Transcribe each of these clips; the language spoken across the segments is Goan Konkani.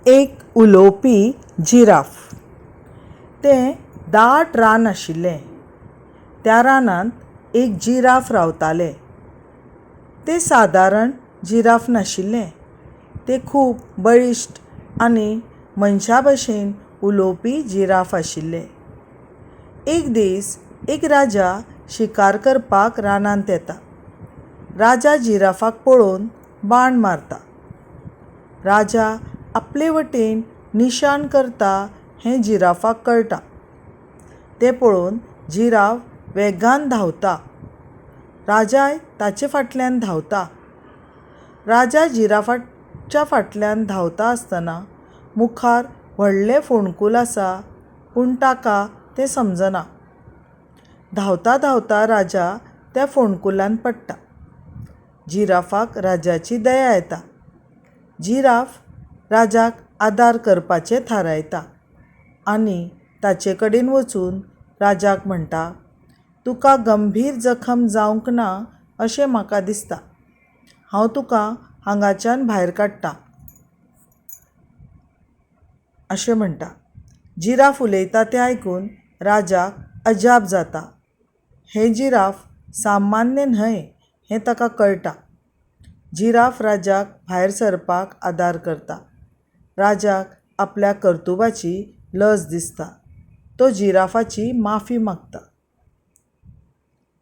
एक उलोवपी जिराफ. तें दाट रान आशिल्लें. त्या रानांत एक जिराफ रावतालें. तें सादारण जिराफ नाशिल्लें. तें खूब बळिश्ट आनी मनशा भशेन उलोवपी जिराफ आशिल्लें. एक दीस एक राजा शिकार करपाक रानांत येता. राजा जिराफाक पळोवन बाण मारता. राजा आपले वटेन निशाण करता हें जिराफाक कळटा. तें पळोवन जिराफ वेगान धांवता. राजाय ताचे फाटल्यान धांवता. राजा जिराफाच्या फाटल्यान धांवता आसतना मुखार व्हडलें फोंडकूल आसा पूण ताका तें समजना. धांवता धांवता राजा त्या फोंडकुलांत पडटा. जिराफाक राजाची दया येता. जिराफ राजाक आदार करपाचें थारायता आनी ताचे कडेन वचून राजाक म्हणटा, तुका गंभीर जखम जावंक ना अशें म्हाका दिसता. हांव तुका हांगाच्यान भायर काडटां, अशें म्हणटा. जिराफ उलयता तें आयकून राजाक अजाप जाता. हें जिराफ सामान्य न्हय हें ताका कळटा. जिराफ राजाक भायर सरपाक आदार करता. राजाक आपल्या कर्तुबाची लज दिसता. तो जिराफाची माफी मागता.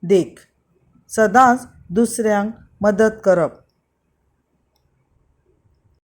देख, सदांच दुसऱ्यांक मदत करप.